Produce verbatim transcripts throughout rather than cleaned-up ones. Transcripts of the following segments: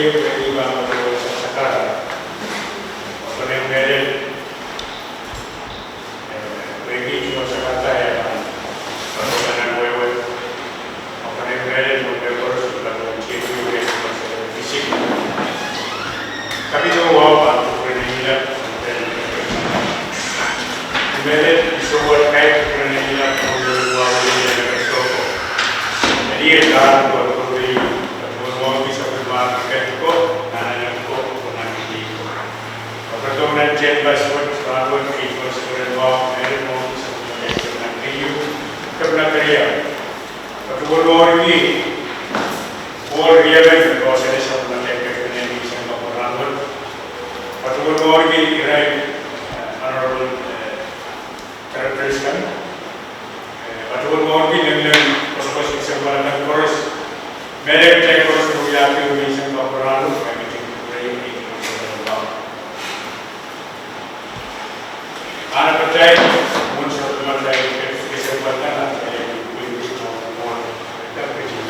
Pwehki pahn patohwan sansakada, pwehki mehlel, eh, pwehki tohn sakada, eh, patohwan nan wehwe, pwehki mehlel, pwehki koaros, patohwan tiepwiki, pwehki koaros, eh, fisik. Kapito wa pahn pwehki ngilen, mehlel, sohte kaidehn pwehki ngilen, pwehki wa, pwehki ngilen, pwehki sohte. Eri e pahn pwehki, patohwan mwohn kis sapwellimomwi pahn ketido, nan ahneki ko, nan ahneki ko. Patohwan nan tehnpas wet, pahn wet, kihdo sapwellimomwi, mehlel mwohn kis sapwellimomwi, nan ahneki ko, kepina keriau. Patohwan mwohn kis, mwohn riemen, patohwan seri sapwellimatail kepina ni sang kapwuramwet. Patohwan mwohn kis, irail, eh, honorable, eh, directors kan. Eh, patohwan mwohn kis, lengileng, koasoakoasoi, kesempwal akan koaros. Mehlel kitail koaros, wiahki, ni sang kapwuramwet, eh, kitail pwurehng, eh, Ahnepe kitail, mwohn sapwellimatail, kitail kesempwal kan, atail pwurehng, pwurehng, pwurehng, kitail, kitail,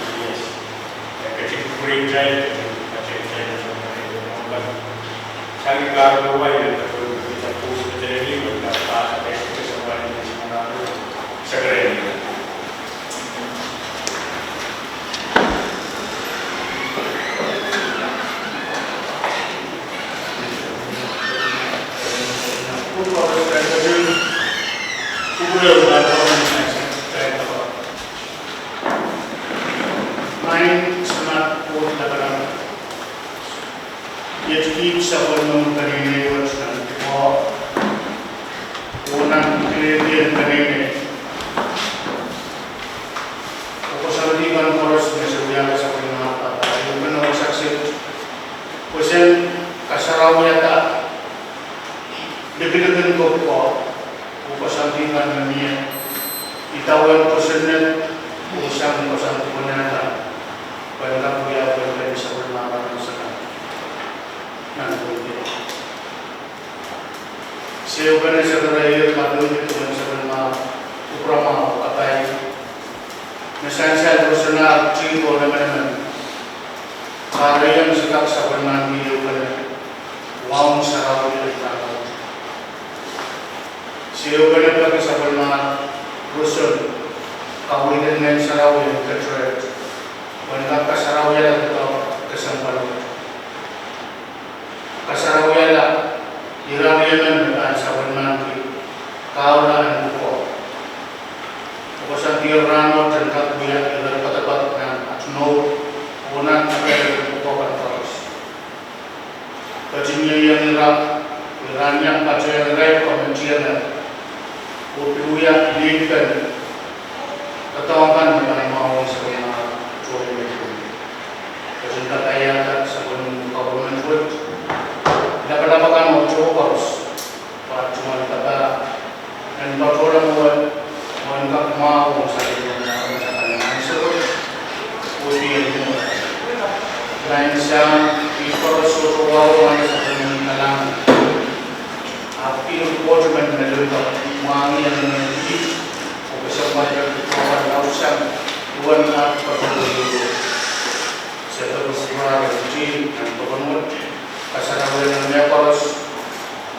kitail, kitail, kitail, kitail, kitail, sang ni kahrepe wai, kitail, kitail, kitail, kitail, kitail, kitail, kitail, kitail, kitail, kitail, Maing Samat Koht Lapalap, iet kiht sapwellimomwi peneinei wet nan pwukoa, oh nan kilelehn peneinei. Oh koasoandi kan koaros me se wiahla sapwellimomwi, Pahpa, I men wasa kiset pwe sen kasarawiada likilikin ko pwukoa, oh koasoandi kan me mie idawehn kosonned, oh sang koasoandi konehng kan, pwe en kak wia pwehki sapwellimomwi kan sang nan pwukoa. Se upene sekere ie patohwan duwen sapwellimomwi, kupwuramwahu kapai, me sansal roson ar tih oh emenemen, kahrehiong se kak sapwellimomwi ie upene wahu sarawi lel pahn. Se upene peki sapwellimomwi roson kaweid en Ngehn Sarawi en ketiket, pwe en kak kasarawiala doadoahk kesempwal wet. Kasarawiala ira riemen me pahn sapwellimomwi kaula en pwukoa. Oh koasoandi rahnwet en kak wia ira poadoapoad nan at mour, oh nan atail pwukoa kan koaros. Ketin ieiang ira, ira en iang patehng irail koasoandi kan, oh pil wia lihpen doadoahk kan me pahn mwahu sapwellimomwi tohn me. Ketin kapaiada sapwellimomwi government wet, lapalap akan oh tohn koaros, pwe tungoal kapaiada en patohla mwowe, mwowe en kak mwahu sang sapwellimomwi, oh sapwellimomwi ansou wet, oh pil mwowe. Maing Sahm, kiht koaros sohte wahu mwowe sapwellimomwi kalahngan. Ahpw kiht koaros men me limpoak, mwahngih emen me kiht, oh kesempwal peki pwukoa kan laudsang, duwen at patohwan Se peki pwukoa kan nan pokon wet, kasarawiala mehkoaros,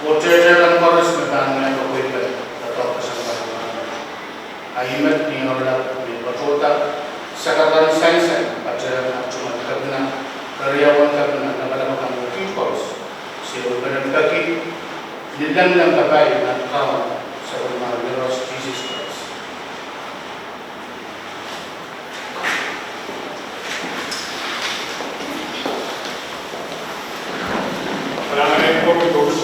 oh tehtehkan koaros me pahn mie pwukoa kan, doadoahk kesempwal kan. A I met ni oaralap me patohda, sakatail sansal, patehng at tungoal kepina, keriaun kepina, lapalap akan oh kiht koaros. Se upene peki, ni lengileng kapai nan Kaun sapwellimomwi Sises Krais. Kalahngan en komwi koaros.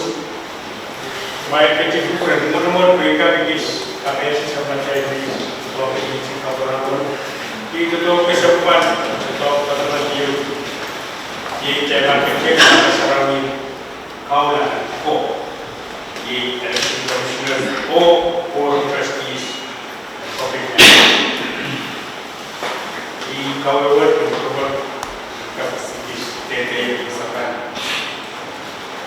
Kumwail ketin kupwure mwohn mwohn pwe I kak kis kapehse sapwellimatail mehn, oh kis kapwuramwet. Ih doadoahk kesempwal, doadoahk kesempwal ieu. Ih dahme ketin sarawi kaula ko. Ih election commissioners oh board of trustees. Ih kawehwe en kupwur, kak kis dehdehki sapan.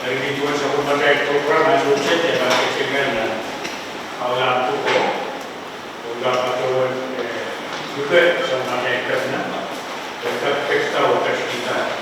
Eri duwen sapwellimatail program, I sohte dehpa ketin kan nan kaula ko. Ih kak patohwan, eh, luke sapwellimatail kepina. Ih kak kekda oh ketikihda.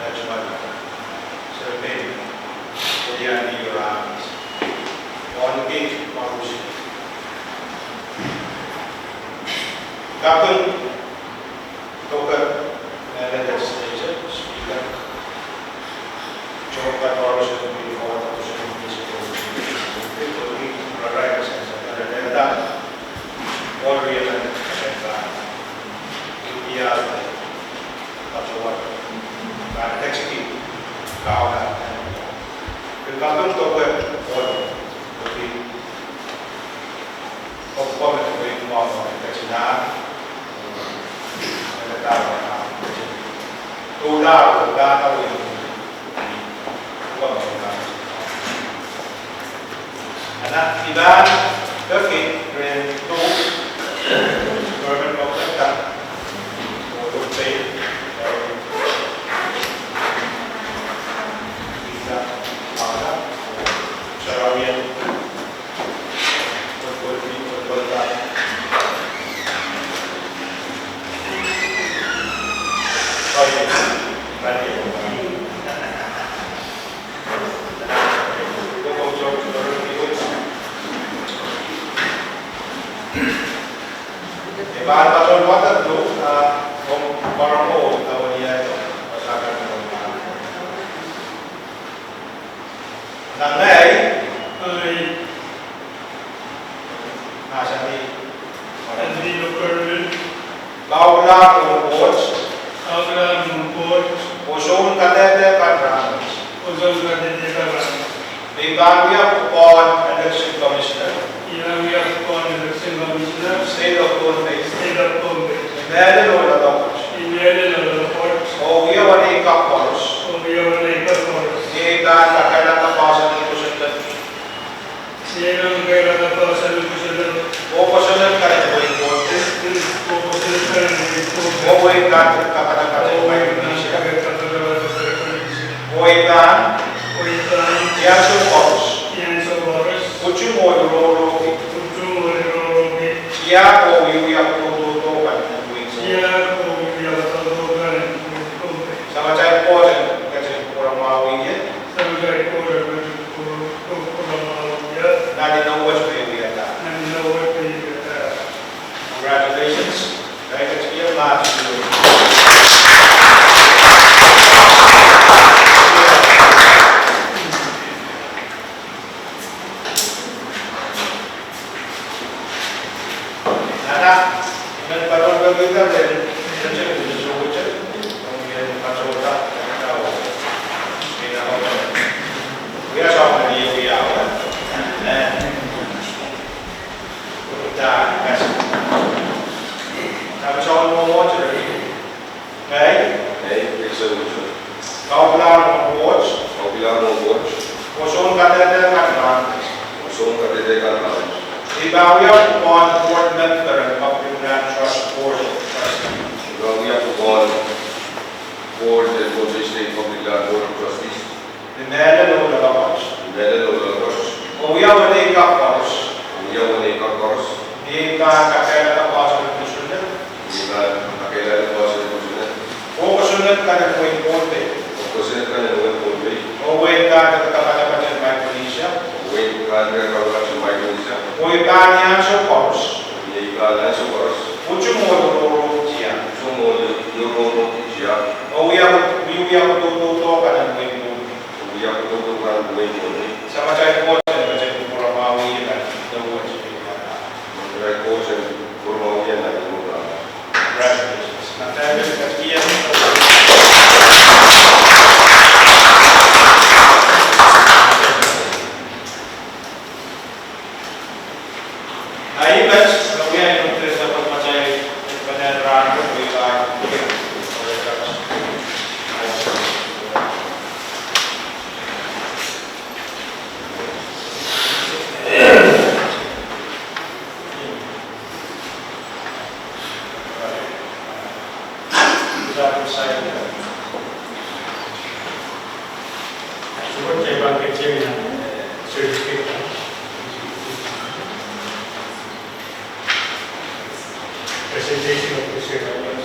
Next one. Seventeen. Kodia ni ramas. One case policy. Kaping doke, eh, legislature, speaker. Job kan policy, Ana idan, okay, rehn tu, government of the, oh, okay, Nangai. Ai. Mahsanih. Mahsanih lokal. Kaukla Mukot. Kaukla Mukot. Pwoson kadehde kan rahnwet. Pwoson kadehde kan rahnwet. Me I pahn wia pwukoa Election Commissioner. I pahn wia pwukoa Election Commissioner. State of Pohnpei. State of Pohnpei. Ni mehlel oh loalopwoat. Ni mehlel oh loalopwoat. Oh wia weneikak koaros. Oh wia weneikak koaros. Ni ei pahn kakehlaka poahsoan en kosonned. Ni ei pahn kakehlaka poahsoan en kosonned. Oh kosonned kan en wehin Pohnpei. Oh kosonned kan en wehin Pohnpei. Oh wehin Kahn Kapatapat en Maikronesia. Oh wehin Kahn Kapatapat en Maikronesia. Oh ei pahn. Oh ei pahn. Ni ansou koaros. Ni ansou koaros. Utung oh lirohrohki. Utung oh lirohrohki. Tiahk oh wiewia doadoahk kan en wehin Pohnpei. Tiahk oh wiewia doadoahk kan en wehin Pohnpei. Samatail Koht en ketin kupwuramwahwih ie. Samatail Koht en ketin kupwuramwahwih ie. Nan inowo wet me I wiahda. Nan inowo wet me I wiahda. Congratulations. Right, it's here, March. Ngehi. Ngehi, Wilson Wilson. Kaukla Mukot. Kaukla Mukot. Pwoson kadehde kan rahnwet. Pwoson kadehde kan rahnwet. I pahn wia pwukoa Board Member en Public Land Trust Board of Trustees. I pahn wia pwukoa Board en Pohnpei State Public Land Board of Trustees. Ni mehlel oh loalopwoat. Ni mehlel oh loalopwoat. Oh wia weneikak koaros. Oh wia weneikak koaros. Ni ei pahn kakehlaka poahsoan en kosonned. Ni ei pahn kakehlaka poahsoan en kosonned. Oh kosonned kan en wehin Pohnpei. Oh kosonned kan en wehin Pohnpei. Oh wehin Kahn Kapatapat en Maikronesia. Oh wehin Kahn Kapatapat en Maikronesia. Oh ei pahn ni ansou koaros. Ni ei pahn ni ansou koaros. Utung oh lirohrohki tiahk. Utung oh lirohrohki tiahk. Oh wia, wiewia doadoahk kan en wehin Pohnpei. Samatail Koht en ketin kupwuramwahwih ie nan inowo wet me I wiahda. Samatail Koht en kupwuramwahwih ie nan inowo wet. Congratulations. Nan tail en ketin Presentation of the certificate.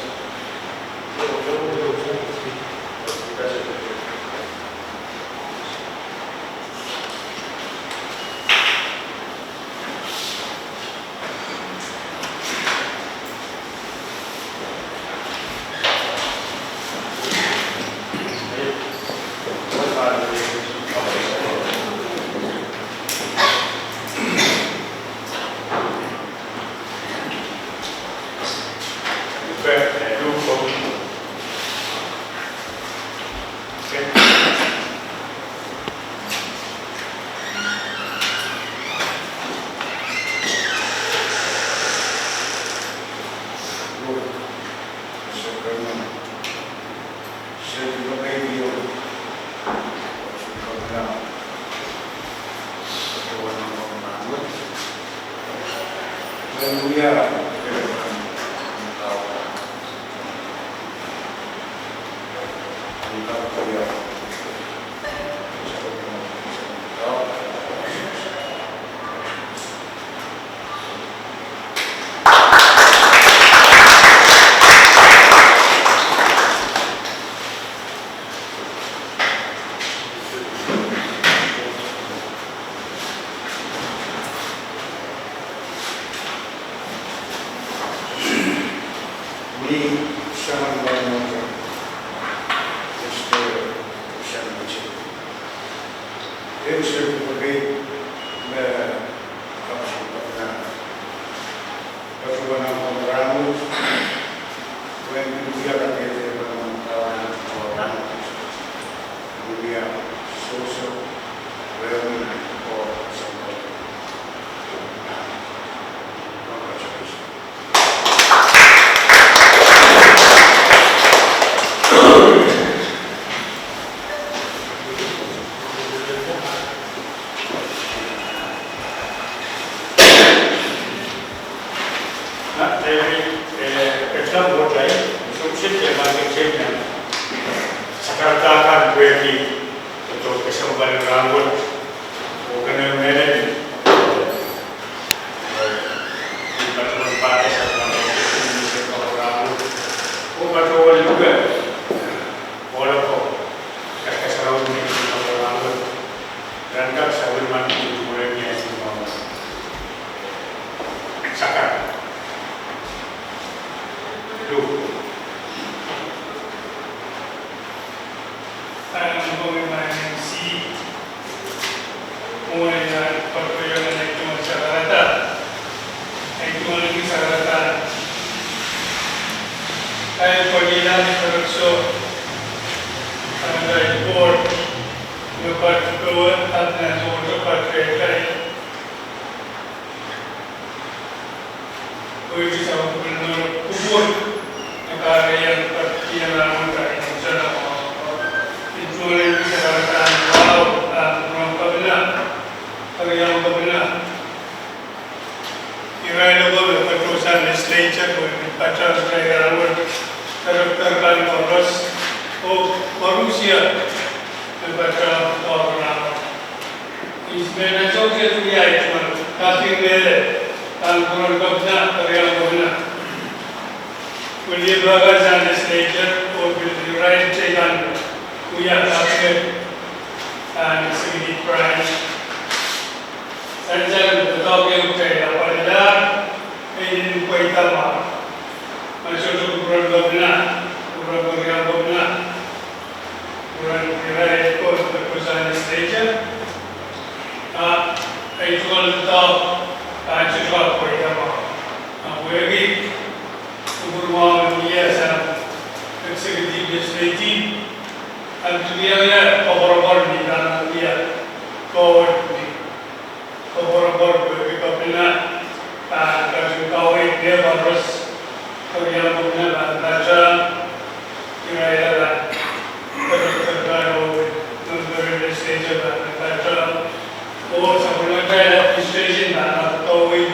Ni saman mwahu, Mister Shanmuchi. Ehu certificate me kapsukapna. Patohwan ahmw program wet, wen wia kapehde patohwan ahmw program wet. Wia soso, wia wia ko sempel. Congratulations. Na, eh, eh, ekta mwohtail, sohte ke ma ke chen nan. Sakarada kan pwehki, tohto kesempwal en rahnwet, oh kene mehn, eh, patohwan pahkis, patohwan pahkis, oh patohwan luke. Ohloko, kak kasarawi me I pil pahn rahnwet. Rahn kak sapwellimen I pil pwurehng ie I pil pahn sakar. Luke. Ahi, I pil pahn seat. Mwohn ahi patohwan ahi tungoal sakarada. Ahi tungoal sakarada. Ahi patohwan ahi patohwan. Ahi board. Me patohwan ahpw nan sohte patohwan. Wehwehki sapwellimen kupwur, me kahrehiong patohwan rahnwet ahi nsenamwahu. I tungoal sakarada, wahu, ah, Kauno Kepina, Keriaun Kepina. Irail oko me patohsang legislature, me patohsang irail rahnwet, director kan koaros, oh koarusie, me patohsang rahnwet. Ihs me nan sohte wia ahi tungoal, kaping mehlel, Kauno Kepina, Keriaun Kepina. Wiliamburg State Legislature, oh pil irail teikan, wia kaping, ah, executive branch. Sansal me doadoahk ehu kitail apwalilahr, e nin pweida mwahu. Ma sohte kupwuren Kepina, kupwuren Keriaun Kepina. Kupwuren irail ko me patohsang legislature. Ah, ahi tungoal doadoahk, ah, sohte pweida mwahu. Ah, wehwehki, kupwur mwahu me wia sang executive, legislative. Ah, pil wia koapworopwor ni pahn wia forward ni koapworopwor pwehki Kepina pahn ketin kaweid me koaros, Keriaun Kepina pahn patohsang, irail pahn, director pahn, oh member legislature pahn patohsang, oh sapwellimatail administration pahn kaweid,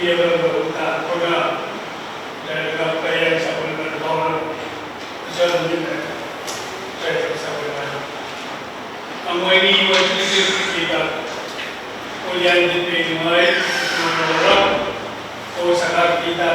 wiepen pahn patohsang, dan kapaian sapwellimen Kauno.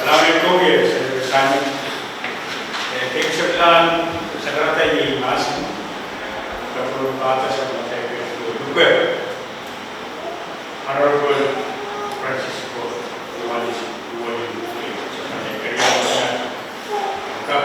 Kalahngan en kowe, Senator Simon. Eh, keieu solahr sakarada iei mahsen, Reverend Father Simon David Luke, Honorable Francisco Iwanis, Iwanis, Secretary, Keriau, Kak,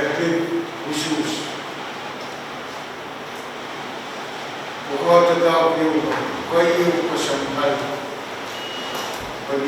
epid usuhs. Pwukoa doadoahk ieu, keieu kesempwal.